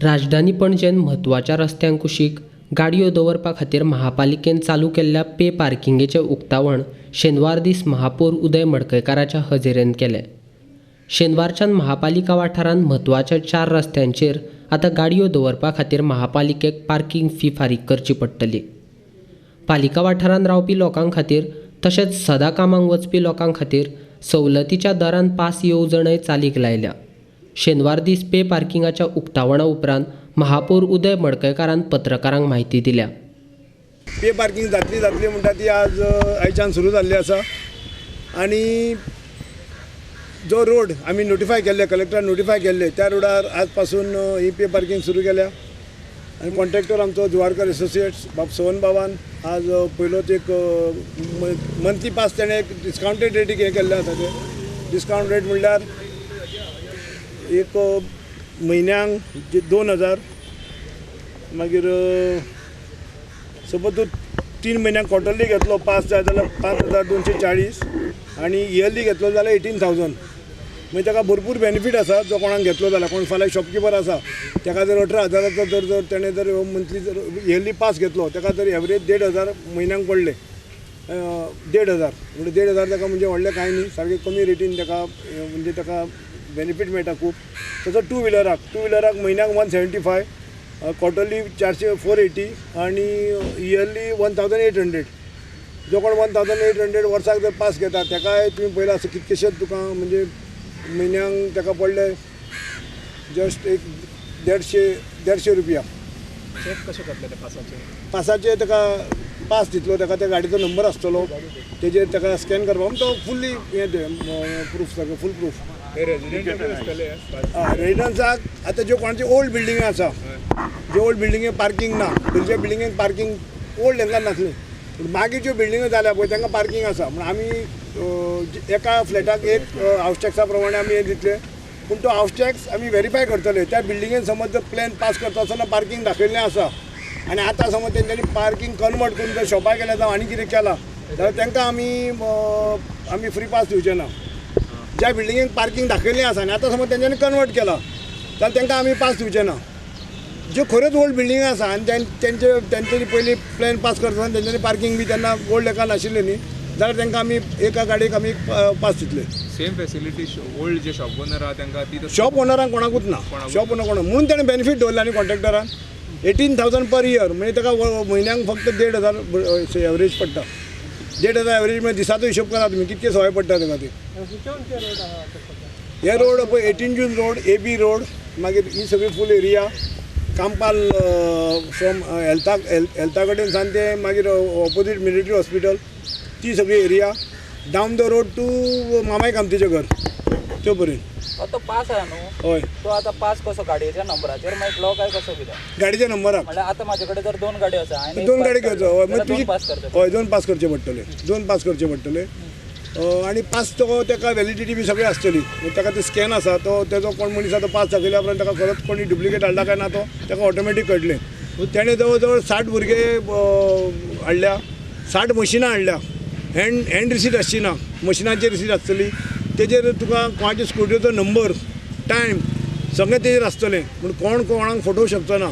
राजधानी पणजेन म्हत्वाच्या रस्त्यां कुशीक गाडयो दवरपा खातीर महापालिकेन चालू केल्ल्या पे पार्किंगेचें उक्तावण शेनवार दीस महापौर उदय मडकयकाराच्या हजेरेन केलें. शेनवारच्यान महापालिका वाठारांत म्हत्वाच्या 4 रस्त्यांचेर आतां गाडयो दवरपा खातीर महापालिकेक पार्किंग फी फारीक करची पडटली. पालिका वाठारांत रावपी लोकां खातीर तशेंच सदां कामाक वचपी लोकां खातीर सवलतीच्या दरान पास येवजणय चालीक लायल्या. शेनवार दीस पे पार्किंगाच्या उक्तावणा उपरांत महापौर उदय मडकयकारान पत्रकारांक म्हायती दिल्या. पे पार्किंग जातली जातली म्हणटा ती आज आयच्यान सुरू जाल्ली आसा आनी जो रोड आमी नोटिफाय केल्ले, कलेक्टरान नोटिफाय केल्ले त्या रोडार आज पासून ही पे पार्किंग सुरू केल्या आनी कॉन्ट्रॅक्टर आमचो जुवारकर एसोसिएट्स बाब सोहन बाबान आज पयलोच एक मंथली पास तेणें एक डिस्कावंटेड रेटीक हें केल्लें आसा. तें डिस्कावंट रेट म्हणल्यार एक म्हयन्यांक 2000, मागीर सपोज तूं 3 म्हयन्यांक क्वॉर्टरली घेतलो पास जाय जाल्यार 5240 आनी इयरली घेतलो जाल्यार 18,000. मागीर ताका भरपूर बेनिफीट आसा. जो कोणाक घेतलो जाल्यार, कोण फाल्यां शॉपकिपर आसा ताका जर 18,000 जर जर तेणें जर मंथली जर इयरली पास घेतलो ताका जर एवरेज 1,500 म्हयन्यांक पडले, 1,500 म्हणजे 1,500 ताका म्हणजे व्हडलें कांय न्ही, सारकें कमी रेटीन ताका म्हणजे ताका बेनिफीट मेळटा खूब. तसो टू व्हिलराक म्हयन्याक 175, क्वॉर्टरली 480 आनी इयरली 1800. जो कोण 1800 वर्साक जर पास घेता ताकाय तुमी पयला आसा कितकेशेच तुका म्हणजे म्हयन्यांक ताका पडले जस्ट एक 150 रुपया. चेक कशें करतले ते पासाचे? पासाचे ताका पास दितलो, ताका त्या गाडयेचो नंबर आसतलो तेजेर ताका स्कॅन करपाक तो फुल्ली हें तें प्रूफ, सारकें फूल प्रूफ. रेजिडंट्साक आतां ज्यो कोणाच्यो ओल्ड बिल्डिंग आसा, ज्यो ओल्ड बिल्डिंगे पार्किंग ना, पयलींच्या बिल्डिंगेक पार्किंग ओल्ड हांकां नासलें, पूण मागीर ज्यो बिल्डिंगो जाल्या पळय तांकां पार्किंग आसा. म्हण आमी एका फ्लॅटाक एक हावस टॅक्सा प्रमाणे आमी हें दितले, पूण तो हावस टॅक्स आमी वेरीफाय करतले. त्या बिल्डिंगेन समज जर प्लॅन पास करता आसतना पार्किंग दाखयल्लें आसा आनी आतां समज तेंच्यांनी पार्किंग कन्वर्ट करून जर शॉपार केल्या जावं आनी कितें केलां जाल्यार तांकां आमी फ्री पास दिवचे ना. ज्या बिल्डिंगेक पार्किंग दाखयल्लें आसा आनी आतां समज तेंच्यांनी कन्वर्ट केलां जाल्यार तांकां आमी पास दिवचे ना. ज्यो खऱ्योच ओल्ड बिल्डिंग आसा आनी तेंच्यांनी पयलीं प्लॅन पास करता आसतना तेंच्यांनी पार्किंग बी तेन्ना ओल्ड एका नाशिल्लें न्ही, जाल्यार तांकां आमी एका गाडयेक आमी पास दितले. सेम फेसिलिटी ओल्ड जे शॉप ओनर आहा तांकां ती? शॉप ओनरांक कोणाकूच ना, शॉप ओनर कोणाक म्हणून तेणें बेनिफीट दवरला न्ही कॉन्ट्रॅक्टरान. 18,000 पर इयर म्हणजे ताका म्हयन्यांक फक्त 1,500 एवरेज पडटा. 1,500 एवरेज म्हणजे दिसाचो हिशोब करा तुमी कितके सवाय पडटा ताका ते. हे रोड पळय 18 जून रोड, AB road, मागीर ही सगळी फूल एरिया कांपाल फ्रॉम हेल्था कडेन सावन ते मागीर ऑपोजीट मिलिटरी हॉस्पिटल ती सगळी area down the road to मामाय कामतीचें घर त्यो पर्यंत. तो पास आहा न्हू? हय. तो आतां पास कसो गाडयेच्या नंबराचेर मेळटलो काय कसो कितें? गाडयेच्या नंबराक म्हणल्यार आतां म्हाजे कडेन जर 2 गाडयो आसा, 2 गाडी घेवचो. हय, मागीर 2 पास करचे. हय, 2 पास करचे पडटले, 2 पास करचे पडटले आनी पास तो ताका व्हॅलिडिटी बी सगळी आसतली. ताका ते स्कॅन आसा तो तेजो कोण मनीस आसा तो पास दाखयल्या उपरांत ताका खरोच कोणी डुप्लिकेट हाडला काय ना तो ताका ऑटोमॅटीक कळटलें. तेणें जवळ जवळ 60 भुरगे हाडल्या, 60 मशिनां हाडल्या. हँड रिसीट आसची ना, मशिनाचेर रिसीट आसतली. तेजेर तुका कोणाचे स्कुटरीचो नंबर, टायम सगळें तेजेर आसतलें, पूण कोण कोणाक फटोवंक शकचो ना.